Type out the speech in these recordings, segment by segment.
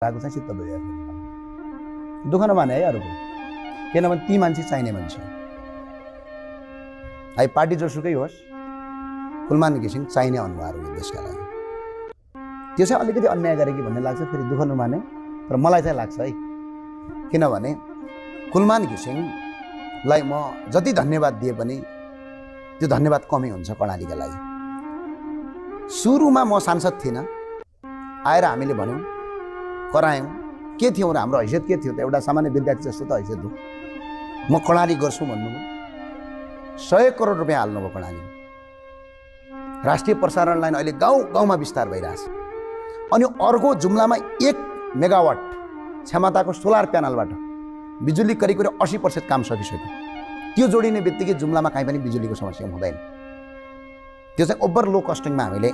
आएको चाहिँ चित्त बुझेको दुःख नमाने है अरूको, किनभने ती मान्छे चाहिने मान्छे है। पार्टी जोसुकै होस्, कुलमान घिसिङ चाहिने अनुहार हो देशका लागि। त्यो चाहिँ अलिकति अन्याय गरे कि भन्ने लाग्छ, फेरि दुःख नमाने, तर मलाई चाहिँ लाग्छ है। किनभने कुलमान घिसिङलाई म जति धन्यवाद दिए पनि त्यो धन्यवाद कमै हुन्छ कर्णालीका लागि। सुरुमा म सांसद थिइनँ, आएर हामीले भन्यौँ, करायौँ, के थियौँ र हाम्रो हैसियत के थियो त? एउटा सामान्य विद्यार्थी जस्तो त हैसियत हो। म कर्णाली गर्छु भन्नुभयो, 100 करोड रुपियाँ हाल्नुभयो कर्णालीमा। राष्ट्रिय प्रसारण लाइन अहिले गाउँ गाउँमा विस्तार भइरहेछ। अनि अर्को जुम्लामा 1 मेगावाट क्षमताको सोलर प्यानलबाट बिजुली करिब 80% काम सकिसक्यो। त्यो जोडिने बित्तिकै जुम्लामा कहीँ पनि बिजुलीको समस्या हुँदैन। त्यो चाहिँ ओभर लो कस्टिङमा हामीले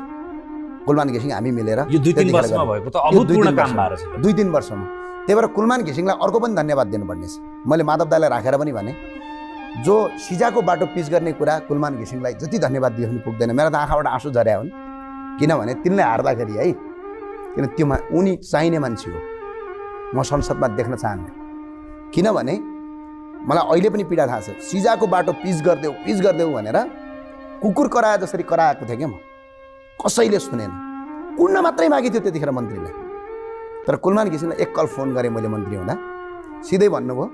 कुलमान घिसिङ हामी मिलेर यो 2-3 वर्षमा भएको त अभूतपूर्ण काम भएर छ। 2-3 वर्षमा। त्यही भएर कुलमान घिसिङलाई अर्को पनि धन्यवाद दिनुपर्ने छ। मैले माधव दाइलाई राखेर पनि भने, जो सिजाको बाटो पिच गर्ने कुरा कुलमान घिसिङलाई जति धन्यवाद दियो भने पुग्दैन। मेरो त आँखाबाट आँसु झर्या हुन्, किनभने तिनले हार्दाखेरि है, किन त्यो उनी चाहिने मान्छे हो, म संसदमा देख्न चाहन्छु। किनभने मलाई अहिले पनि पीडा थाहा छ, सिजाको बाटो पिच गरिदेऊ भनेर कुकुर कराए जसरी कराएको थिएँ क्या म। कसैले सुनेन, कुर्न मात्रै मागी थियो त्यतिखेर मन्त्रीले। तर कुलमान घिसिङलाई 1 कल फोन गरेँ मैले मन्त्री हुँदा, सिधै भन्नुभयो,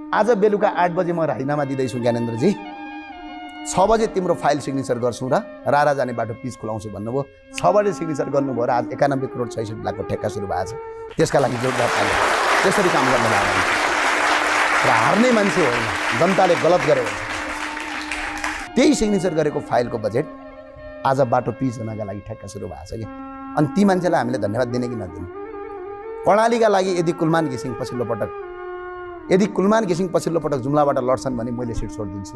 आज बेलुका 8 बजे म राजीनामा दिँदैछु ज्ञानेन्द्रजी, 6 बजे तिम्रो फाइल सिग्नेचर गर्छौँ र रारा जाने बाटो पिच खुलाउँछु भन्नुभयो। 6 बजे सिग्नेचर गर्नुभयो र आज 91 करोड 66 लाखको ठेक्का सुरु भएको छ। त्यसका लागि जोडदार पाल्यो, त्यसरी काम गर्न लाग्यो र हार्ने मान्छे होइन, जनताले गलत गरे भने त्यही सिग्नेचर गरेको फाइलको बजेट आज बाटो पिच हुनका लागि ठेक्का सुरु भएको छ कि। अनि ती मान्छेलाई हामीले धन्यवाद दिने कि नदिने? कर्णालीका लागि यदि कुलमान घिसिङ पछिल्लो पटक जुम्लाबाट लड्छन् भने मैले सिट छोडिदिन्छु,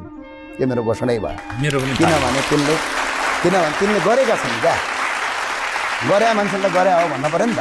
यो मेरो घोषणै भयो। किनभने तिनले गरेका छन् क्या, गरे मान्छेलाई गरे हो भन्नु पऱ्यो नि त।